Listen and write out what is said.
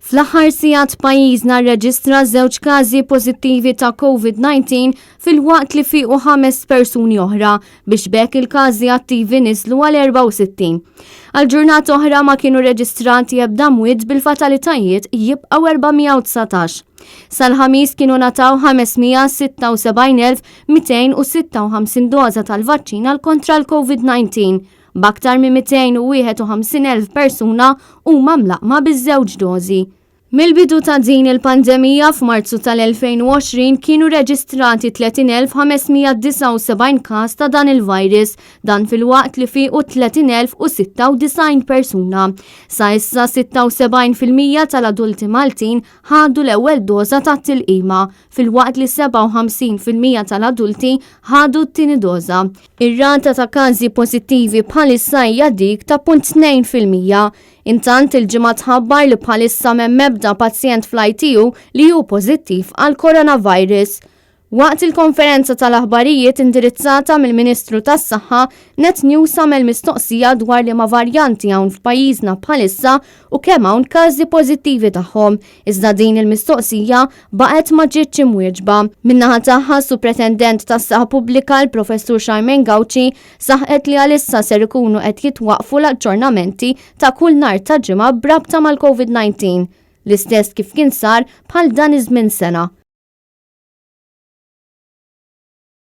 Fl-aħħar sigħat pajjiżna rreġistra żewġ każi pożittivi ta' COVID-19 filwaqt li fiequ ħames persuni oħra biex b'hekk il-każi attivi niżlu għal 64. Għal ġurnata oħra ma kienu reġistrati ebda mwiet bil-fatalitajiet jibqgħu 419. Sal-Ħamis kienu ngħataw 576,256 doża tal-vaċċin għal kontra l-COVID-19 b'aktar minn 251,000 persuna huma mlaqqma biż-żewġ dożi. Mill-bidu ta' din il-pandemija f'Marzu tal-2020 kienu reġistrati 30,579 każ ta' dan il-virus, dan filwaqt li fiequ 30,096 persuna. Sa issa 76% tal-adulti Maltin ħadu l-ewwel doża tat-tilqima, filwaqt li 57% tal-adulti ħadu t-tieni doża. Ir-rata ta' każi pożittivi bħalissa hija dik ta' 0.2%. Intant il-Ġimgħa tħabbar li bħalissa m'hemm ebda pazjent fl-ITU li hu pożittiv għal coronavirus. Waqt il-konferenza tal-aħbarijiet indirizzata mill-Ministru tas-Saħħa, Net News għamel mistoqsija dwar liema varjanti hawn f'pajjiżna bħalissa u kemm hawn każi pożittivi tagħhom, iżda din il-mistoqsija baqgħet ma ġietx imwieġba. Min-naħa tagħha, Supretendent tas-Saħħa Pubblika l-Professur Charmaine Gauci saħqet li għalissa ser ikunu qed jitwaqqfu l-aġġornamenti ta' kull nhar ta' Ġimgħa b'rabta mal-COVID-19, l-istess kif kien sar bħal dan iż-żmien sena.